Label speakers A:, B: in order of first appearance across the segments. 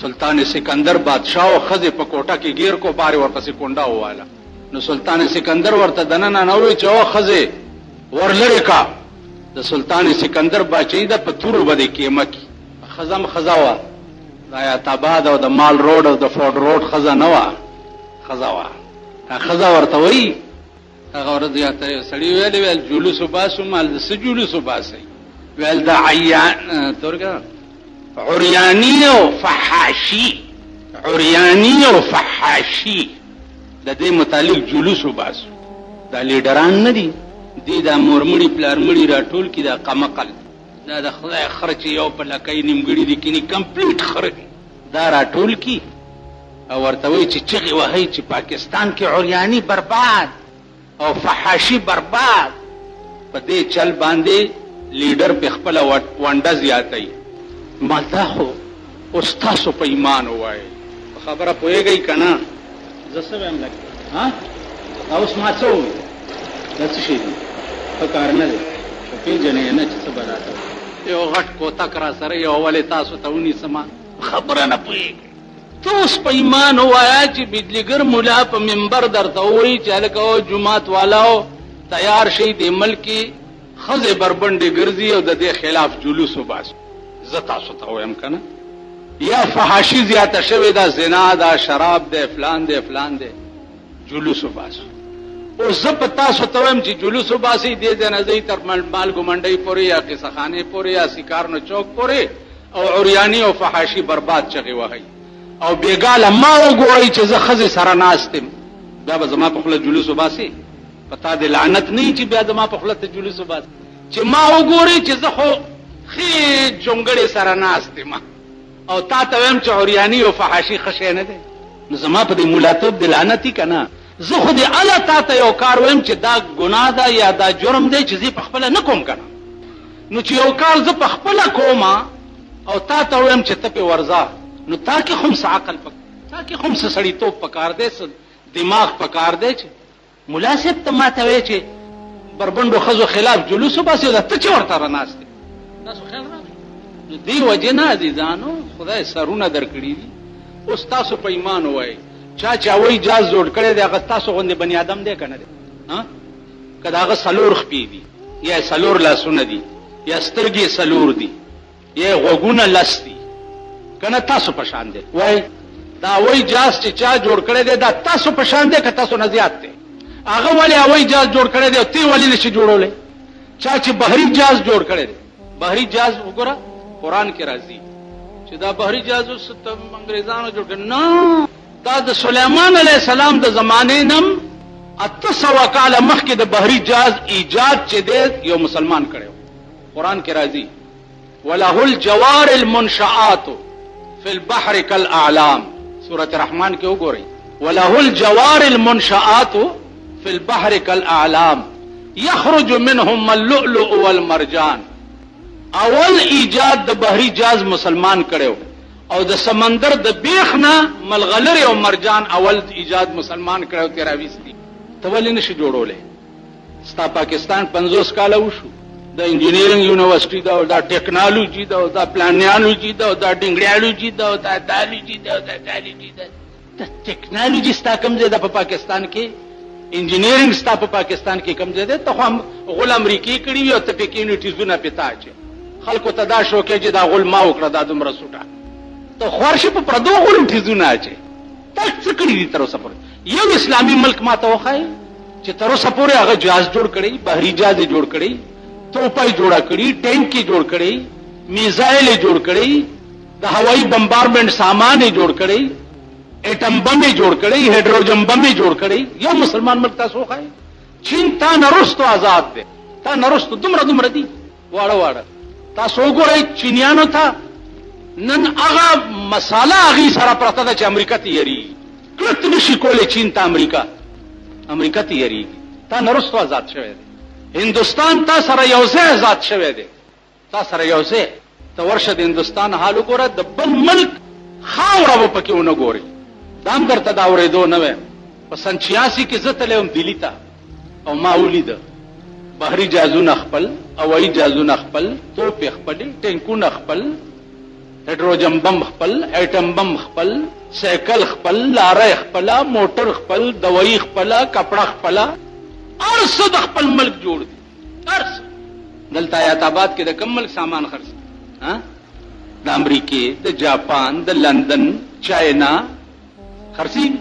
A: سلطان سکندر بادشاه او ښځې په کوټه کې ګیر کو بار یې ورپسې کونډه وواله. نو سلطان سکندر ورته دننه نه وویل چې او ښځې ور لرې کا، د سلطان سکندر باچهي ده په تورو به دې کیمه کي. ښځه هم ښځه وه، د حیات آباد او د مال روډ او د فورډ روډ ښځه نه وه، ښځه وه. دا ښځه ورته وایي، هغه ورځ یاته یو سړي ویل، ویل جلوس وباسو، مال د څه جلوس وباسئ؟ ویل د عیان تورګه عریانی او فحاشي، عریانی او فحاشي د دې متعلق جلوس وباسو. دا لیډران نه دي، دې دا مورمړي پلارمړي راټول کړي، دا قمقل، دا د خدای خره چې یو په لکۍ نیمګړي دي کینی کمپلیټ خره دي، دا راټول کړي او ورته وایي چې چغې وهئ چې پاکستان کې عریاني برباد او فحاشي برباد. په دې چل باندې لیډر په خپله ونډه زیاتوي. ما دا خو اوس تاسو په ایمان ووایئ، په خبره پوهېږئ که نه؟ زه څه وایم لکه ها دا اوس ما څه وویل؟ دا څه شی دي؟ ښه کار نه دی، خو پېژنې یې نه چې څه بلا ده. یو غټ کوتک راسره یو ولې تاسو ته ونیسم، په خبره نه پوهېږئ. ته اوس په ایمان ووایه چې بجلیګر ملا په منبر درته ووایي چې هلکه او جومات والاو تیار شئ، دې ملک کې ښځې بربنډې ګرځي او د دې خلاف جلوس وباسو. زه تاسو ته وایم که نه، یا فحاشي زیاته شوې ده، زنا ده، شراب دی، فلان دی، فلان دی، جلوس وباسو. اوس زه په تاسو ته وایم چې جلوس وباسئ، دې ځای نه ځئ تر مالګو منډۍ پورې یا قصه خانې پورې یا سیکارنو چوک پورې او عریاني او فحاشي برباد چغې وهئ او بېګا له ما وګورئ چې زه ښځې سره ناست یم، بیا به زما په خوله جلوس وباسې؟ په تا دې لعنت نه وي چې بیا زما په خوله ته جلوس وباسې، چې ما وګورې چې زه خو ښې جونګړې سره ناست یم او تا ته وایم چې عریاني او فحاشي ښه شی نه دی، نو زما په دې ملاتوب دې لعنت وي که نه؟ زه خو دې اله تا ته یو کار وایم چې دا ګناه ده یا دا جرم دی چې زه یې په خپله نه کوم که نه؟ نو چې یو کار زه په خپله کوم او تا ته وایم چې ته پې ورځه، نو تا کې خو هم څه عقل په تا کې خو هم څه سړیتوب پکار دی، څه دماغ پکار دی چې ملا صاحب ته ماته وایې چې بربنډو ښځو خلاف جلوس وباسې، دا ته چې ورته راناست یې، تاسو خیال راغی؟ نو دې وجې نه عزیزانو خدای سرونه درکړي دي. اوس تاسو په ایمان ووایئ، چا چې هوایي جاز جوړ کړی دی هغه ستاسو غوندې بني آدم دی که نه دی؟ ها؟ که د هغه څلور خپې دي یا یې څلور لاسونه دي یا سترګې یې څلور دي یا یې غوږونه لس دي، که نه تاسو په شان دی؟ وایئ دا هوایي جاز چې چا جوړ کړی دی دا تاسو په شان دی که تاسو نه زیات دی؟ هغه ولې هوایي جاز جوړ کړی دی او ته یې ولې نشي جوړولی؟ چا چې بحري جاز جوړ کړی دی، بحري جاز وګوره قرآن کې راځي چې دا بحري جاز اوس انګریزانو جوړ کړی نه، دا د سلیمان علیه السلام د زمانې نم 800 کاله مخکې د بحري جاز ایجاد چې دی یو مسلمان کړی. قرآن کې راځي وله الجوار المنشآت فی البحر کالاعلام، سورة رحمان کې وګورئ، وله الجوار المنشآت فی البحر کالاعلام یخرج منهم اللؤلؤ والمرجان. اول ایجاد د بحري جاز مسلمان کړو او د سمندر د بیخ نه ملغلرې او مرجان اول ایجاد مسلمان کړو، تیراویستي. ته ولې نشي جوړولی؟ ستا پاکستان 50 کاله وشو، د انجینیرینګ یونیورسټي ده او دا ټکنالوجي ده او دا پلانیالوجي ده او دا ډنګړیالوجي ده او دا دالوجي ده او دا دالوجي ده. دا ټکنالوجي ستا کوم ځای ده په پاکستان کې؟ انجینیرینګ ستا په پاکستان کې کوم ځای دی؟ ته خو هم غول امریکې کړي وي او ته پې کښېنې ټیزونه پې تا اچوې. خلکو ته دا شوکې چې دا غول ما وکړه، دا دومره سوټه ته خوار شې په پردو غولو ټیزونه اچوې. تا څه کړي دي تر اوسه پورې؟ یو اسلامي ملک ما ته وښایې چې تر اوسه پورې هغه جهاز جوړ کړی، بحري جهاز یې جوړ کړی، توپه یې جوړه کړي، ټانک یې جوړ کړی، میزایل یې جوړ کړی، د هوایي بمبارمنټ سامان یې جوړ کړی، اټم بم یې جوړ کړی، هایدروجن بم یې جوړ کړی. یو مسلمان ملک تاسو وښایئ؟ چین تا نه وروسته آزاد دی، تا نه وروسته دومره دومره دي واړه واړه. تاسو وګورئ چینیانو ته نن هغه مساله هغوی سره پرته ده چې امریکا ته یریږي، کلت نشي کولی چین ته امریکا، امریکا ته یریږي. تا نه وروسته آزاد شوی دی. هندوستان تا سره یو ځای آزاد شوی دی، تا سره یو ځای. ته ورشه د هندوستان حال وګوره، د بل ملک خاوره به پکې ونه ګورې. دا هم درته د اورېدو نه وایم. په سن 86 کې زه تللی وم دلي ته او ما ولیده بحري جازونه خپل، هوایي جازونه خپل، توپې خپلې، ټینکونه خپل، هایدروجن بم خپل، ایټم بم خپل، سایکل خپل، لارۍ خپله، موټر خپل، دوایي خپله، کپړه خپله، هر څه د خپل ملک جوړ دي، هر څه. دلته حیات آباد کې د کوم ملک سامان خرڅ؟ د امریکې، د جاپان، د لندن، چاینا خرڅېږي.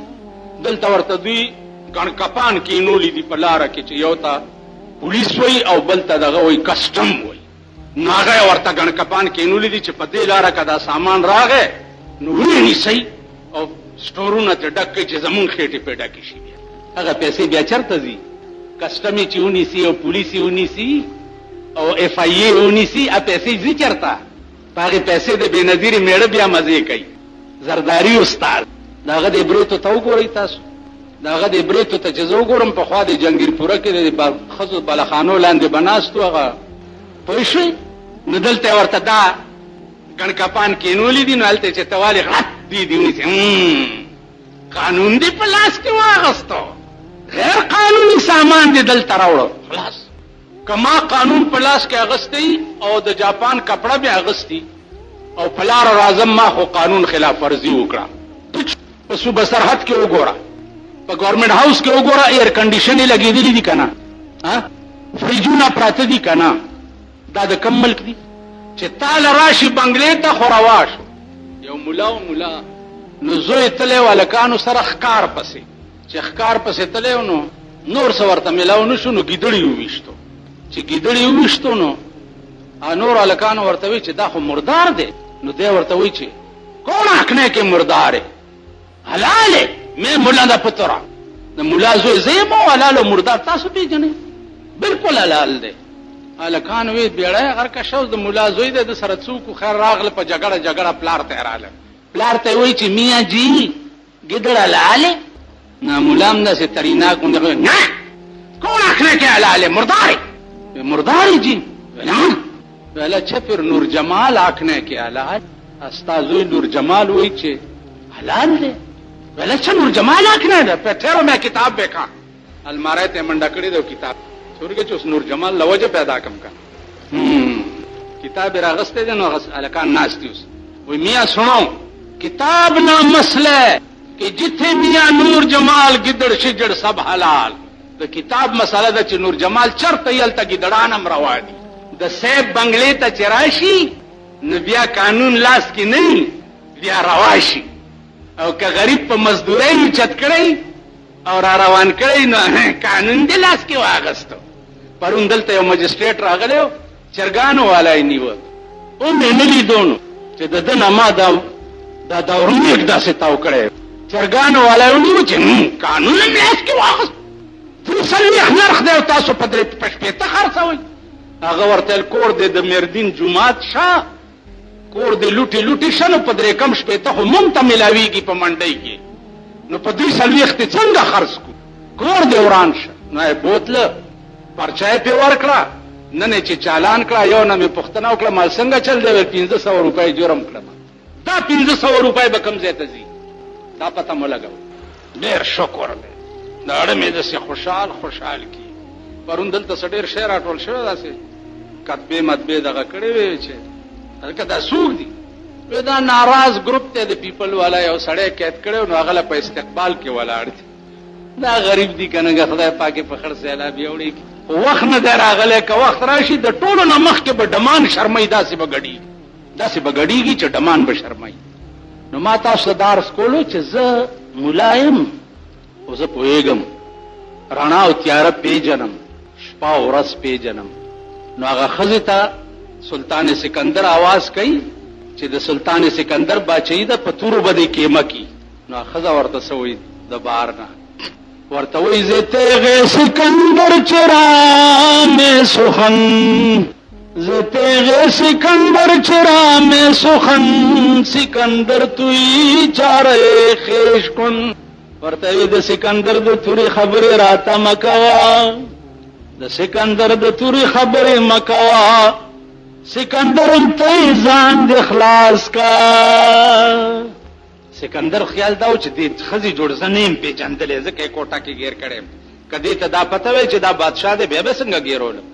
A: دلته ورته دوی ګڼکپان کینولي دي په لاره کې، چې یو ته پولیس وایي او بل ته دغه وایي کسټم وایي. نو هغه یې ورته ګڼکپان کینولي دي چې په دې لاره که دا سامان راغی نو ویې نیسئ او سټورونه ترې ډک کړئ چې زمونږ خېټې پرې ډکې شي. بیا هغه پیسې بیا چېرته ځي؟ کسټم یې چې ونیسي او پولیس یې ونیسي او اف آی ای ونیسي، هغه پیسې ځي چېرته؟ په هغې پیسې د بېنظیرې مېړه بیا مزې کوي. زرداري استاد د هغه د برېتو ته وګورئ تاسو، د هغه د برېتو ته چې زه وګورم، پخوا د جنګیرپوره کې د ښځو بلخانو لاندې به ناست وو، هغه پوه شوې؟ نو دلته یې ورته دا ګڼکپان کېنولي دي، نو هلته چې ته والې غلط دوی دې ونیسي، قانون دې په لاس کې واغستو، غیر قانوني سامان دې دلته راوړو، خلاص. که ما قانون په لاس کې اغستی او د جاپان کپړه مې اغستی او په لاره راځم، ما خو قانون خلاف ورزي وکړه. په صوبه سرحد کې وګوره، په ګورنمنټ هاوس کې وګوره، ایر کنډیشن یې لګېدلي دي که نه، فریجونه پراته دي که نه، دا د کوم ملک دي چې تا له راشي بنګلې ته خو روا شو. یو ملا و، ملا نو زوی تللی و هلکانو سره ښکار پسې، چې ښکار پسې تللی و نو نور څه ورته میلاو نه شو، نو ګیدړې وویشتو. چې ګیدړې وویشتو نو نور هلکانو ورته وی چې دا خو مردار دی. نو دی ورته وی چې کون آخنه کې مردار ہے، حلال ہے، مې ملا د پترا، د ملا زوی زه یم او حلال او مردار تاسو پېژنئ، بالکل حلال دی. هلکان وی بیړی غرقه شو، د ملا زوی دی، د سره څوک خیر راغله په جګړه جګړه پلار ته راغله، پلار ته وی چې میا جی ګیدړ حلال ہے. نه ملا هم داسې تریناک غوندې نه کون آخنه کې حلال ہے، مردار ہے، مردار ہے جی. نه ویله چې پھر نور جمال آخنه کې حلال، استازوی نور جمال وایي چې حلال دی. ویله چې نور جمال آخنه ده، په ټیرو مې کتاب وکا المارۍ ته منډه کړې ده کتاب څورګه چې اوس نور جمال له وجه پیدا کم کا کتاب یې راغستی دی. نو هغه هلکان ناست دي اوس، وایي میا سنو کتاب نا مسله کہ جتھے میاں نور جمال گدڑ شجڑ سب حلال. د کتاب مسله ده چې نور جمال چرته یې هلته ګیدړان هم روا دي. د صیب بنګلې ته چې راشي نو بیا قانون لاس کې نه وي، بیا روا شي. او که غریب په مزدورۍ اوچت کړی او را روان کړی نو قانون دې لاس کې واغستو. پرون دلته یو مجسټریټ راغلی و، چرګانو والا یې نیوه، ومې نه لیدو نو چې د ده نه ما دا دا دورنیک داسې تاو کړی. چرګانو والا یې ونیو چې قانون هم لاس کې واخست، 43 نرخ دی او تاسو په درې په 60 خرڅوئ. هغه ورته ویل کور دې د میردین جومات شه، کور دې لوټې لوټې شه، نو په درې کم 60 خو مونږ ته میلاویږي په منډۍ کې، نو په 43 دې څنګه خرڅ کړو، کور دې وران شه. نو یې بوتله، پرچه یې پرې ورکړه. نن یې چې چالان کړه، یو نه مې پوښتنه وکړه مال څنګه چل دی، ویل 500 روپۍ جرم کړم. دا 500 روپۍ به کوم ځای ته ځي، دا پته مو لګوئ. ډېر شکر دی، دا اړه مې داسې خوشحال خوشحال کی. پرون دلته څه ډېر شی راټول شوی، داسې کتبې متبې دغه کړې وې چې هلکه دا څوک دي؟ وی دا ناراض ګروپ دی، د پیپل والا یو سړی قید کړی نو هغه له په استقبال کې ولاړ دي. دا غریب دي که نه، خدای پاک یې په خړ سیلاب یوړي. خو وخت نه دی راغلی، که وخت راشي د ټولو نه مخکې به ډمان شرموي، داسې به ګډېږي، داسې به ګډېږي چې ډمان به شرموي. نو ما تاسو ته دا عرض کولو چې زه ملا یم خو زه پوهېږم، رڼا او تیاره پېژنم، شپه او ورځ پېژنم. نو هغه ښځې ته سلطان سکندر आवाज کوي چې د سلطان سکندر باچهي ده، په تورو به دې کیمه کي. نو هغه ښځه ورته څه وایي د بهر نه ورته وایي، زه تیغ سکندر چرا مې سخن، زه تیغ سکندر چرا مې سخن، سکندر توی چاره خیش کن. ورته وی د سکندر د تورې خبرې راته مه کوه، د سکندر د تورې خبرې مه کوه، سکندر ته ځان دې خلاص کا. سکندر خیال دا و چې دې ښځې جوړ زه نه یم پېژندلی، ځکه یې کوټه کې ګیر کړی یم. که دې ته دا پته وای چې دا بادشاه دی، بیا به څنګه ګیرولم.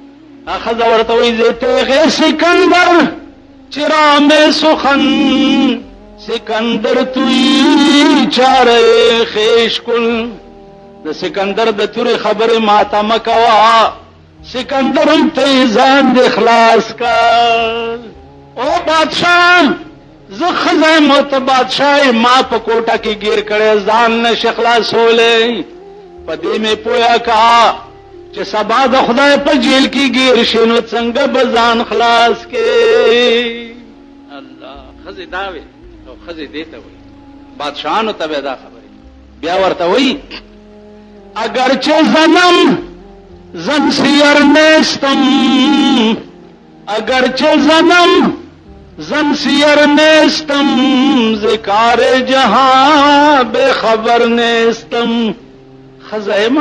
A: ښځه ورته وایي زه تیغ سکندر چې رامې سخن سکندر توی چاره خیش کل. د سکندر د تورې خبرې ماته مه کوه، سکندر ته ځان دې خلاص کړ. او بادشاه، زه ښځه یم او ته بادشاه یې، ما په کوټه کې ګیر کړی، ځان نه شي خلاصولی. په دې مې پوهه کا چې سبا د خدای په جیل کې ګیر شي نو څنګه به ځان خلاص کې؟ الله، ښځې دا وې او ښځې دې ته وایي، بادشاهانو ته به دا خبرې بیا ورته وایي. اگرچه زنم زن سیر نیستم، اگرچه زنم زن سیر نیستم، ذکار جهان بے خبر نیستم. ښځه یم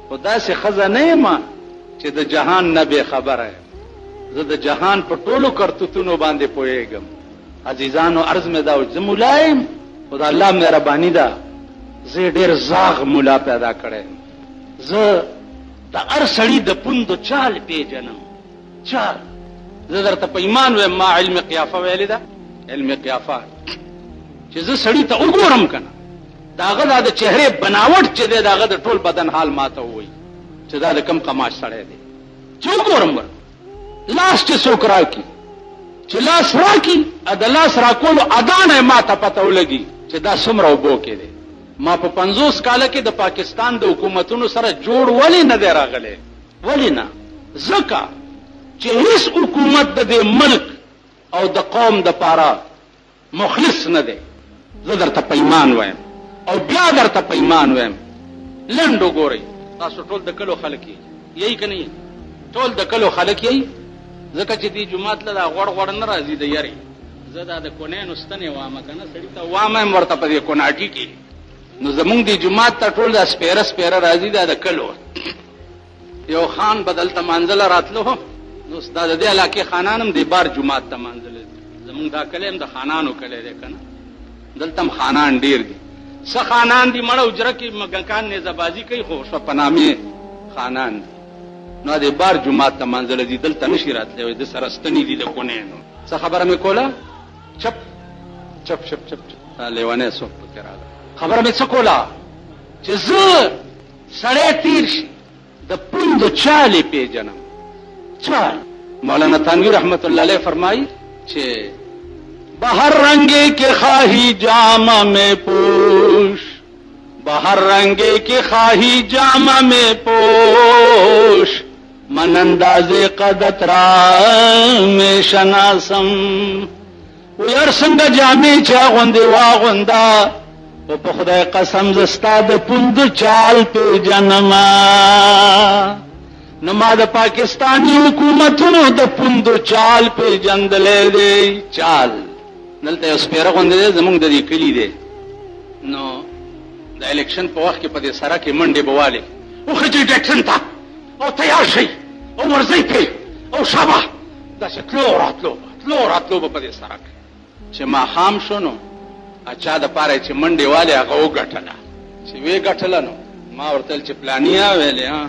A: خو داسې ښځه نه یم چې د جهان نه بې خبره یم. زه د جهان په ټولو کرتوتونو باندې پوهېږم. عزیزانو، عرض مې دا و چې زه ملا یم، خو د الله مهرباني ده زه ډېر زاغ ملا پیدا کړی یم. زه د هر سړي د پوندو چال پېژنم، چال. زه درته په ایمان وایم، ما علم قیافه ویلې ده، علم قیافه چې زه سړي ته وګورم که نه، د هغه دا د چهرې بناوټ چې دی، د هغه د ټول بدن حال ماته ووایي چې دا د کم قماش سړی دی. چې وګورم ورته، لاس چې څوک راکړي، چې لاس راکړي، د لاس راکولو ادا نه ماته پته ولګي چې دا څومره اوبو کې دی. ما په 50 کاله کې د پاکستان د حکومتونو سره جوړ ولې نه دی راغلی؟ ولې نه؟ ځکه چې هیڅ حکومت د دې ملک او د قوم دپاره مخلص نه دی. زه درته په ایمان وایم او بیا درته په ایمان وایم. لنډ وګورئ، تاسو ټول د کلو خلک یئ که نه یئ؟ ټول د کلو خلک یئ، ځکه چې دې جومات له دا غوړ غوړ نه راځي د یرې. زه دا د کونینو ستنې وامه که نه، سړي ته وامه یم ورته په دې کوناټي کې. نو زمونږ دې جومات ته ټول دا سپېره سپېره راځي، دا د کلو. یو خان به دلته مانځله راتلو، نو اوس دا د دې علاقې خانان هم دې بار جومات ته مانځله دي. زمونږ دا کلی هم د خانانو کلی دی که نه، دلته هم خانان ډېر دي. څه خانان دي مړه حجره کې مګکان نیزه بازي کوي، خو شپه په نامې خانان دي. نو دې بار جومات ته مانځله دي، دلته نه شي راتلی، وایي د سره ستنې دي د کونینو. څه خبره مې کوله؟ چپ چپ چپ چپ چپ، لیونی څوک پکې راغی. خبره مې څه کوله چې زه سړی تیر شي د پوندو چالې پېژنم، چال. مولانا تانوی رحمت الله علیه فرمایي چې بهر رنگے کې خواهی جامه مې پوش، بهر رنگے کې خواهی جامه مې پوش، من انداز قدت را مې شناسم. وی هر څنګه جامې چې اغوندې واغونده، خو په خدای قسم زه ستا د پوندو چال پېژنم. نو ما د پاکستاني حکومتونو د پوندو چال پېژندلی دی، چال. دلته یو سپېره غوندې دی، زمونږ د دې کلي دی. نو د الیکشن په وخت کې په دې سړک کې منډې به والې، وخېژئ ډیکسن ته او تیار شئ او ورځئ پرې او شابه، داسې تلو راتلو به، تلو راتلو به په دې سړک. چې ماښام شو نو چا دپاره چې منډې والې هغه وګټله. چې ویې ګټله نو ما ورته ویل چې پلانیه، ویلې ها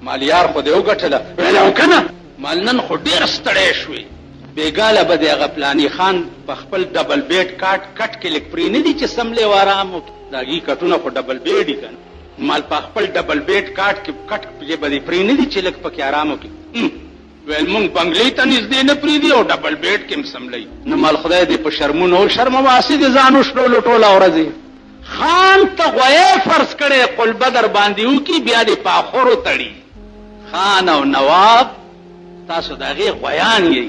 A: مالیار خو دې وګټله. ویلې او که نه؟ مال نن خو ډېر ستړی شوې، بېګا له به دې هغه پلاني خان په خپل ډبل بیډ کاټ کټ کې لږ پرې نه دي چې سملې او ارام وکړي. د هغوی کټونه خو ډبل بیډ دي که نه؟ مال په خپل ډبل بیډ کاټ کې کټ کې به دې پرې نه دي چې لږ پکې ارام وکړي. ویل مونږ بنګلې ته نږدې نه پرېږدي او ډبل بیډ کې هم سملوي. نو مال خدای دې په شرمونو وشرموه، هسې دې ځان وشلولو ټوله ورځ یې. خان ته غویی فرض کړی، قلبه در باندې وکړي، بیا دې په اخور وتړي. خان او نواب تاسو د هغې غویان یئ.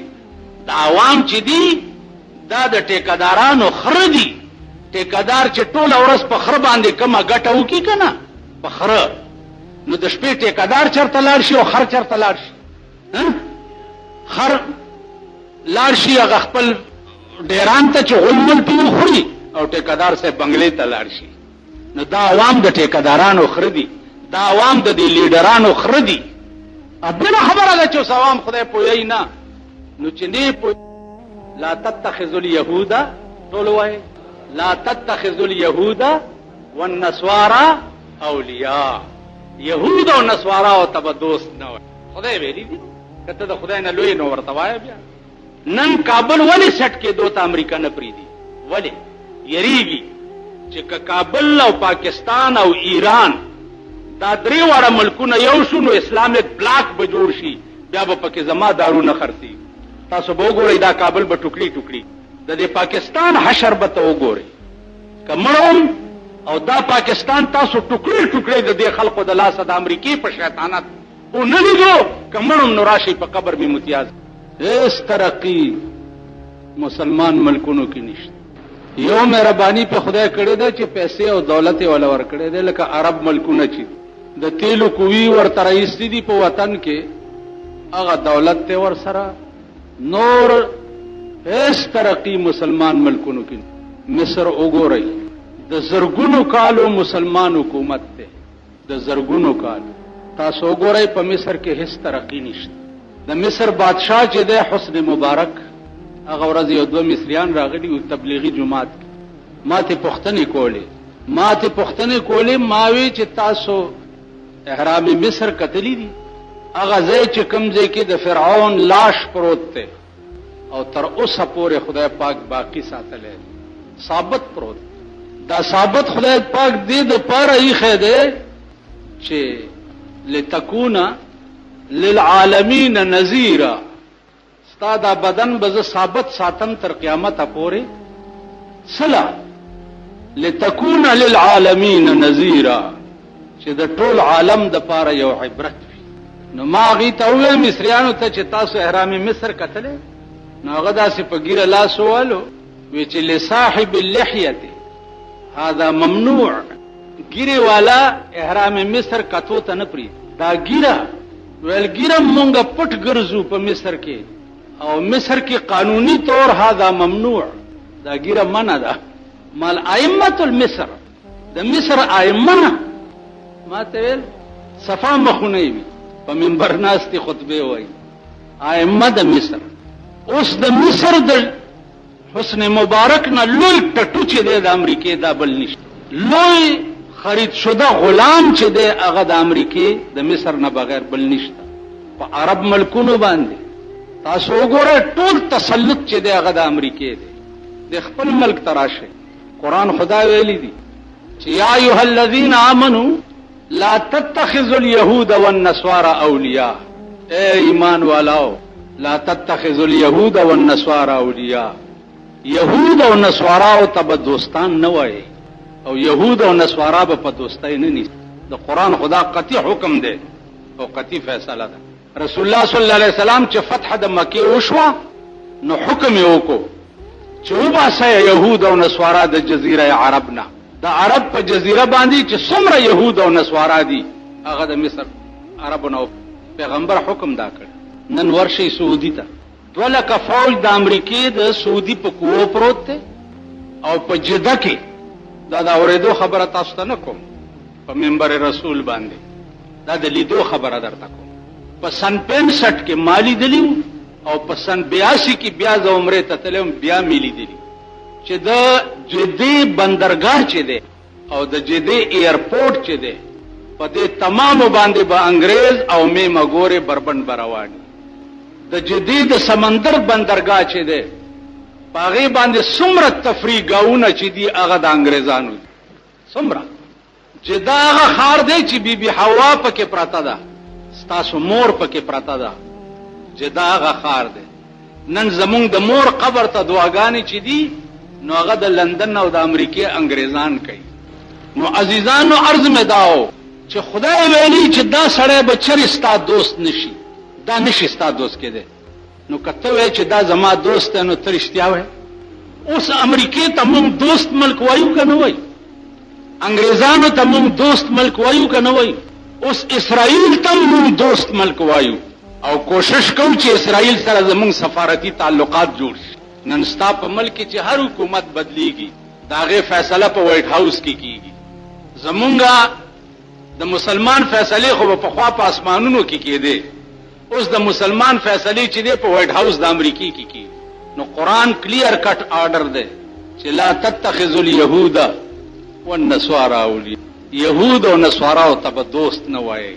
A: د عوام چې دي دا د ټیکدارانو خره دي. ټیکدار چې ټوله ورځ په خره باندې کومه ګټه وکړي که نه په خره، نو د شپې ټیکدار چېرته لاړ شي او خر چېرته لاړ شي؟ خر لاړ شي هغه خپل ډیران ته چې غول مول پې وخوري او ټیکدار صاحب بنګلې ته لاړ شي. نو دا عوام د ټیکدارانو خره دي، دا عوام د دې لیډرانو خره دي. بله خبره ده چې اوس عوام خدای پوهوي نه، نو چې نه پوه. لا تتخذوا اليهود، ټول وایي لا تتخذوا اليهود والنصارى اولیاء. یهود او نصارا او ته به دوست نه وای. خدای ویلي دي که ته د خدای نه لوی نو ورته وایه. بیا نن کابل ولې سیټ کېدو ته امریکا نه پرېږدي؟ ولې یریږي چې که کابل او پاکستان او ایران دا درې واړه ملکونه یو شو نو اسلامیک بلاک به جوړ شي، بیا به پکې زما دارو نه خرڅېږي. تاسو به وګورئ دا کابل به ټوکړي ټوکړي، د دې پاکستان حشر به ته وګورئ که مړ وم او دا پاکستان تاسو ټوکړي ټوکړي د دې خلقو د لاسه د امریکې په شیطانت ونه لیدو، که مړ وم نو راشئ په قبر مې متیاز. هیڅ ترقي مسلمان ملکونو کې نشته. یو مهرباني په خدای کړې ده چې پیسې او دولت یې وله ورکړی دی، لکه عرب ملکونه چې د تیلو کوي ورته راایستي دي په وطن کې، هغه دولت دی ورسره. نور هیڅ ترقي مسلمان ملکونو کې. مصر وګورئ، د زرګونو کالو مسلمان حکومت دی، د زرګونو کالو. تاسو وګورئ په مصر کې هیڅ ترقي نشته. د مصر بادشاه چې دی حسن مبارک، هغه ورځ یو دوه مصریان راغلي وو تبلیغي جومات کې، ما ته پوښتنې کولې، ما ته پوښتنې کولې، ما وی چې تاسو اهرام مصر کتلی دي؟ هغه ځای چې کوم ځای کې د فرعون لاش پروت دی او تر اوسه پورې خدای پاک باقی ساتلی دی، ثابت پروت. دا ثابت خدای پاک دې د پاره ایښی دی چې لتکون للعالمین نذیرا، ستا دا بدن به زه ثابت ساتم تر قیامته پورې. څله؟ لتکون للعالمین نذیرا، چې د ټول عالم د پاره یو عبرت وي. نو ما هغوی ته وویل مصریانو ته چې تاسو اهرام مصر کتلی؟ نو هغه داسې په ږیره لاس ووهلو، وی چې لصاحب اللحیة هذا ممنوع، ږیرې والا اهرام مصر کتو ته نه پرېږدي. دا ږیره ویل ږیره مونږ پټ ګرځو په مصر کې، او مصر کې قانوني طور هذا ممنوع، دا ږیره منع ده. مال ائمة المصر، د مصر ائمه ما ته ویل صفا مخونه وي په منبر ناستې خطبې وایي، ائمه د مصر. اوس د مصر د حسن مبارک نه لوی ټټو چې دی د امریکې دا بل نشته، لوی خرید شده غلام چې دی هغه د امریکې د مصر نه بغیر بل نشته. په عرب ملکونو باندې تاسو وګورئ ټول تسلط چې دی هغه د امریکې دی. د خپل ملک ته راشئ، قرآن خدا ویلی دی چې یا ایها الذین آمنو لا تتخذوا اليهود والنصارى اولیاء. اے ایمان والاو، لا تتخذوا اليهود والنصارى اولیاء، یهود او نصاراو ته به دوستان نه وایي او یهود او نصارا به په دوستۍ نه نیسي. د قرآن خدا قطعي حکم دی او قطعي فیصله ده. رسول الله صلی الله علیه وسلم چې فتح د مکې وشوه نو حکم یې وکړو چې وباسئ یهود او نصارا د جزیره عرب نه. د عرب په جزیره باندې چې څومره یهود او نصارا دي هغه د مصر عربو نه پیغمبر حکم دا کړ. نن ورشئ سعودي ته، 2 لکه فوج د امریکې د سعودي په کوو پروت دی او په جده کې، دا د اورېدو خبره تاسو ته نه کوم په منبر رسول باندې، دا د لیدو خبره درته کوم. په سن 65 کې ما لیدلی او په سن 82 کې بیا زه عمرې ته تللی وم، بیا مې لیدلی چې د جدې بندرګاه چې دی او د جدې ایرپورټ چې دی په دې تمامو باندې به انګرېز او میمه ګورې بربنډ به روان وي. د جدې د سمندر بندرګاه چې دی په هغې باندې څومره تفریح ګاهونه چې دي هغه د انګرېزانو دي. څومره جده هغه ښار دی چې بی بی حوا پکې پرته ده، ستاسو مور پکې پرته ده. جده هغه ښار دی. نن زمونږ د مور قبر ته دعاګانې چې دي نو هغه د لندن او د امریکې انګریزان کوي. نو عزیزانو عرض مې دا و چې خدای ویلي چې دا سړی به چېرې ستا دوست نشي، دا نشي ستا دوست کېدی. نو که ته وایې چې دا زما دوست دی نو ته رښتیا وایې. اوس امریکې ته مونږ دوست ملک وایو که نه وایو؟ انګریزانو ته مونږ دوست ملک وایو که نه وایو؟ اوس اسرائیل ته مونږ دوست ملک وایو او کوشش کوو چې اسرائیل سره زمونږ سفارتي تعلقات جوړ شي. نن ستا په ملک کې چې هر حکومت بدلیږي د هغې فیصله په وایټ هاوس کې کیږي. زمونږ د مسلمان فیصلې خو به پخوا په اسمانونو کې کېدې، اوس د مسلمان فیصلې چې دی په وایټ هاوس د امریکې کې کیږي. نو قرآن کلیر کټ آرډر دی چې لا تتخذوا اليهود والنصارى اولیاء، یهود او نصاراو ته به دوست نه وایئ،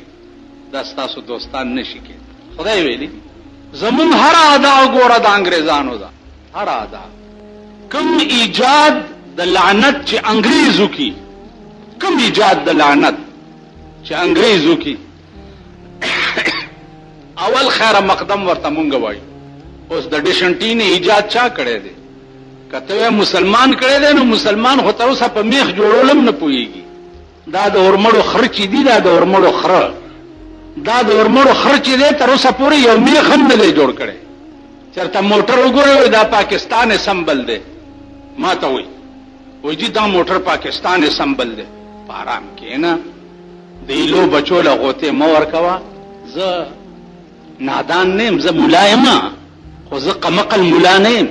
A: دا ستاسو دوستان نشي کېدی. خدای ویلي زمونږ هره ادا وګوره د انګریزانو ده، هره ادا. کوم ایجاد د لعنت چې انګریز وکړي، کوم ایجاد د لعنت چې انګریز وکړي، اول خیر مقدم ورته مونږ وایو. اوس د ډش انټینې ایجاد چا کړی دی؟ که ته وایې مسلمان کړی دی، نو مسلمان خو تر اوسه په میخ جوړول هم نه پوهېږي. دا د اورمړو خره چې دي، دا د اورمړو خره، دا د اورمړو خره چې دی، تر اوسه پورې یو میخ هم نه دی جوړ کړی. چېرته موټر وګورئ، وایي دا پاکستان اسمبل دی. ما ته وایي، وایي جي دا موټر پاکستان اسمبل دی. په آرام کښېنه، د ایلو بچو له غوتې مه ورکوه. زه نادان نه یم، زه ملا یم، خو زه قمقل ملا نه یم.